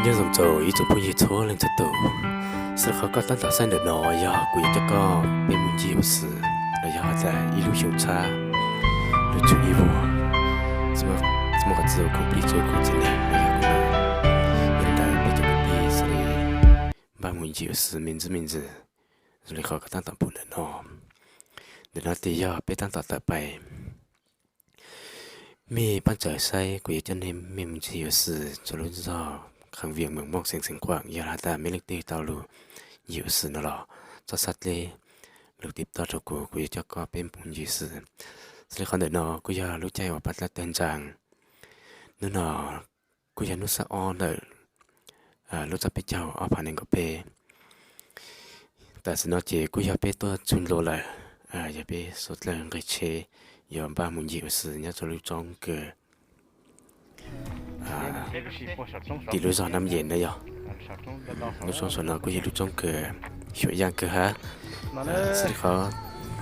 Nyob zoo txog ib tsoom phooj ywg txhua leej txhua tus, xwb qhov koj tab tom saib ntawm no yog kuv yuav coj koj peb mus ncig ua si, los yog hais tias ib lub xyoo tshab, lub tshuaj ib vuag, tsis muaj qhov txhia ua khoom plig txhua khoom txiv neej los yog kuv no. Yog li ntawd peb cov kwv tij xws li npaj mus ncig ua si me ntsis me ntsis, zoo li qhov koj tab tom pom ntawm no. Ntawm no ces yog peb tab tom tawm pais. Mej pab txhawb saib, kuv yuav coj nej mej mus ncig ua si rau lub zog Kham Vias, Moos Mooj, xeev Xeev Khuam. Yog hais tias mej leej twg tau lug ncig ua si no los txhob xav dleb, lug tiv toj rau kuv, kuv yuav coj koj peb mus ncig ua si. Xws li qhov ntawm no kuj yog lub caij uas pab dlawb tawg ntsaa. Hnub no kuj yog hnub xiab ob ntawm lub txoj peb caug ob phav nees nkaum peb. Tam sim no ces kuj yog peb tuaj txug ntua lawm, yog peb suav dlawg nqeg tsheb yuav npaj mus ncig ua si nyob rau lub roob kws tim lub zog Nam Yes na yog. Lub roob saum no kuj yog lub roob kws xyuam yaaj kawg hab. Xws li qhov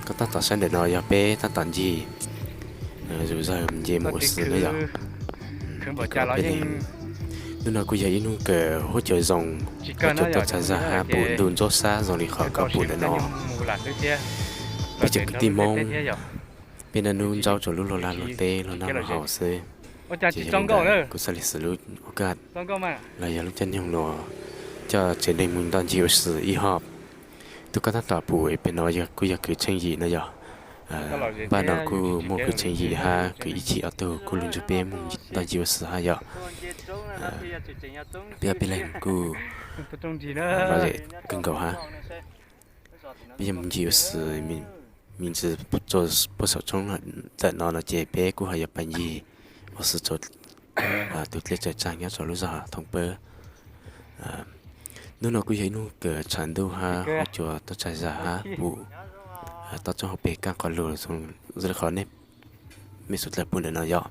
koj tab tom saib ntawm no yog peb tab tom ncig zug zag nce mus ua si na yog. Hnub no kuj yog ib hnub kws huab cua zoo, huab cua tau tsawg zag hab pum ntuj ntsuab sab zoo li qhov koj pum ntawm no. Peb cov kwv tij Moob, peb naj nub ntsaub rau lub luag laj luag teb luag noj luag haus xwb. Ces yog li ntawd kuv xav li xwm lub ua kaj los yog lub caij nyoog no coj tsev neeg mus nto ncig ua si ib hom. Tug koj tab tom pum pem no kuj yog kwv tsheej yim no yog. Npaj no kuj muaj kwv tsheej yim hab kwv ib chim ob tug kuj lug nrug peb mus nto ncig ua si hab yog. Peb ob peb leeg kuj lom zem kawg nkaus hab. Peb yuav mus ncig ua si me ntsis puag saum tshoob ntawm no no ces peb kuj ho yuav pais ncig ua si rau tus dlej tsawg tsaag nyob rau lub zog Thoob Pawb. Hnub no kuj yog ib hnub kws tshav ntuj hab huab cua tau tsawg zag hab pum toj roob hauv pes kaaj qhov lug zoo li qhov nej mej suav dlawg pum ntawm no yog.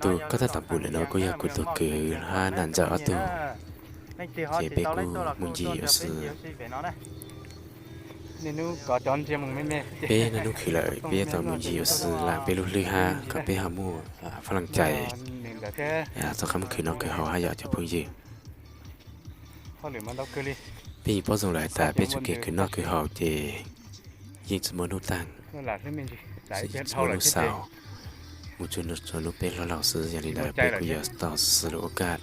Tug koj tab tom pum ntawm no kuj yog kuv tug kwv hab nam ntxawm ob tug, ces peb kuj mus ncig ua si. Peb naj nub khwv lawm peb yuav tau mus ncig ua si laam peb lub hlwb hab kom peb ho muaj fab laam cai rov qab mus khwv noj khwv haus hab yog cov phooj ywg. Peb yeej paub zoo lawm tas peb txoj kev khwv noj khwv haus ces yeej tsi muaj nub taag, tsi muaj nub xaus, mus tsuag nub peb hluas laug xwb. Yog li ntawd peb kuj yuav tau xws lub ua kaj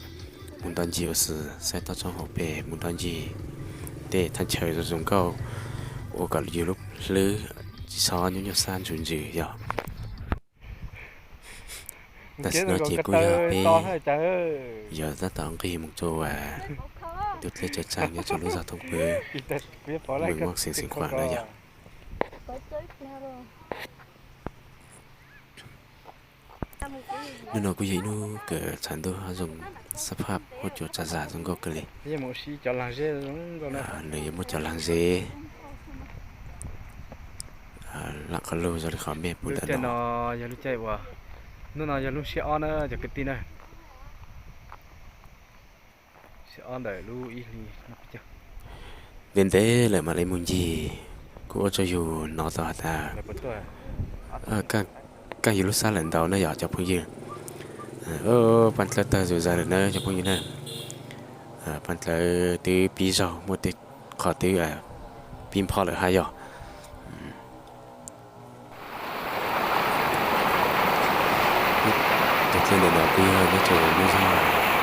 mus nto ncig ua si, saib toj roob hauv pes mus nto ncig tej thaj chaw zoo zoo nkauj ua kom yus lub hlwb tsi xob nyuaj nyuaj sab ntsws ntsws yog. Tam sim no ces kuj yog peb yuav tab tom nqis mus rau tus dlej tsawg tsaag nyob rau lub zog Thoob Pawb, Moos Mooj, xeev Xeev Khuam na yog. Hnub no kuj yog ib hnub kws tshav ntuj hab zoo, xab phaj huab cua tsav zam zoo nkauj kawg li. Nws yuav muaj cov laag zeb laam qhov lug zoo li qhov mej pum ntawm no. Yog lub caij uas hnub no yog lub xiab ob na cov kwv tij na. Xiab ob ntawm lub ib hlis. Ntev ntev lawm mam li mus ncig, kuj ua rau yus hnov tau has tas kaaj yus lub sab lawm ntau na yog cov phooj ywg. Paab dlawb tawg zuj zug lawm na cov phooj ywg na. Paab dlawb twb pib zaug, muaj tej qhov twb pib npho lawm hab yog. Tus dlej ntawm no kuj yog nyob rau lub zog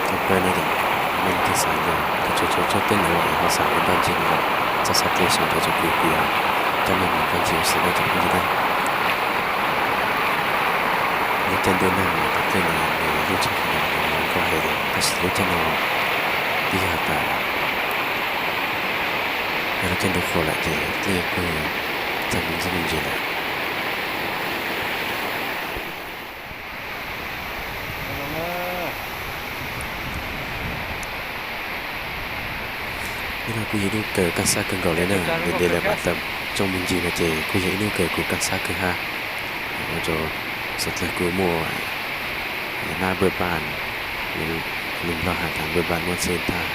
Thoob Pawb na yog. Mej leej twg xav nyob tus tshua tshua tshua tej ntawd los ho xav ua nto ncig no los txhob xav dlej sau ntawv rau kuv, kuv yuav coj mej mus nto ncig ua si na cov phooj ywg na. Lub caij ntuj nag tus dlej no nws yeej tshaj qhov no zoo nkauj heev, tab sis lub caij no twb yog tas yog lub caij ntuj qhua lawm ces dlej kuj txawg me ntsis me ntsis lawm. Hnub no kuj yog ib hnub kws kaaj xab kawg nkaus li na, ntev ntev lawm mam tau tsoom mus ncig no ces kuj yog ib hnub kws kuv kaaj xab kawg hab. Ua rau suav dlawg kuj muaj nab npawj npaaj, lus Nplog has tas npawj npaaj muaj txheej tag.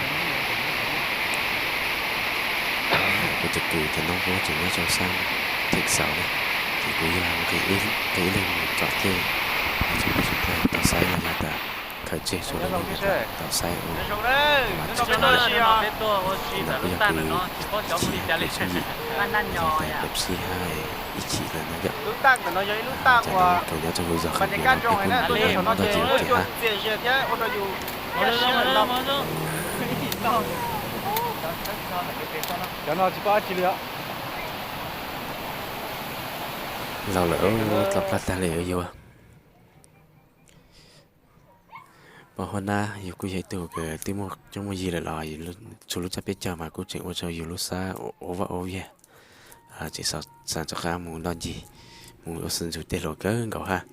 Kuv cov kwv cov noob puab tseem nyob rau saab theem xaus na, ces kuv yog nqis ib leeg mus tsom dlej rau peb suav dlawg tau saib los yog tas Kawm tseg rua lub neej tom Xaiv ua mas tsis tshua yom. Ntawm kuj yog kws ib chim hais kws tshaj yim, yog tas kawm psib hais ib chim lawm no yom. Cov no kawm nyob rua huv zog qhov pem no peb kuj noj ncig ua ke hab. Cov no tsis paub dab tsi li os. Laus lawm, dlhau plab tag li yuav. Pom huab nab yus kuj yog ib tug kws twb muaj coob muaj yig lawm los txhua lub tsab peb caug mas kuj tseem ua rau yus lub xab ua vaj ua viag, tseem xav rov qab mus noj ncig, mus ua xwm ntxug tej hluas kawg nkaus hab.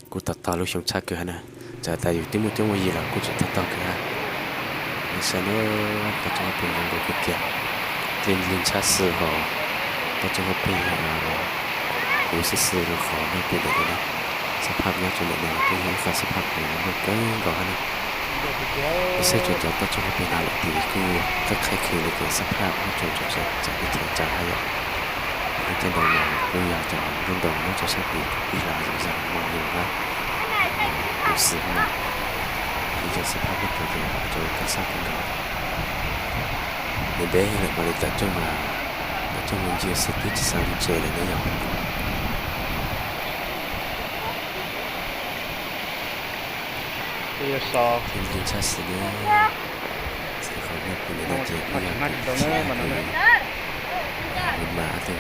Kuj tog tog lub xyoo tshaj kawg hab na. Txawm tas yus twb muaj coob muaj yig los kuj tseem tog tog kawg hab. Nej saib na, toj roob hauv pes zoo nkauj kawg kiag, dlej ntshab xwb ho toj roob hauv pes huv xwb xwb rua qhov nej pom ntawm no na. Xab phaj nyob rua ntawm no kuj yog ib qho xab phaj kws zoo nkauj kawg nkaus hab na. Saib tsuas cov toj roob hauv pes no lawm ces kuj qab qhaib khwv li ces xab phaj muab tso tso tso txawm peb chaw tsaws hab yom. Lub caij ntawd mas kuj yog cov nplooj ntoo nyob rau sab tid ib hlo zom zaws hmo nyoog hab. Kuj xwb hab, ib co xab phaj muab tso ces vam rau kab xab kawg nkaus. Ntev ntev lawm mam li tawm rooj mas, tawm rooj mus ncig xwb twb tsis xav mus tsev lawm na yom. Ntshai xwb na, xwb qhov nej pom ntawm no ces kuj yog kws tshiab kws yus mas ob tug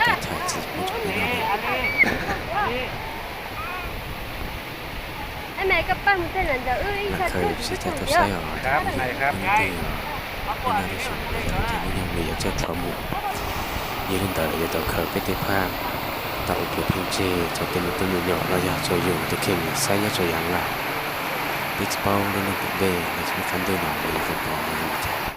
tau chaw tsis pub rau peb noj na. Lam khaws sib cav tau saib os, tus kwv yog ib leeg twg os, ib noj lub xyoo los yog lub caij lub nyoog li yuav txawj dhau mus. Yog li ntawd yuav tau khaws peb tej phaj tau ua kev pheej tseg rau tej me tub me nyuam los yog rau yus tus kheej saib nyob rau yav nqag. Peb tsis paub lub neej tom ntej los tsis muaj qab ntej no yuav tau pom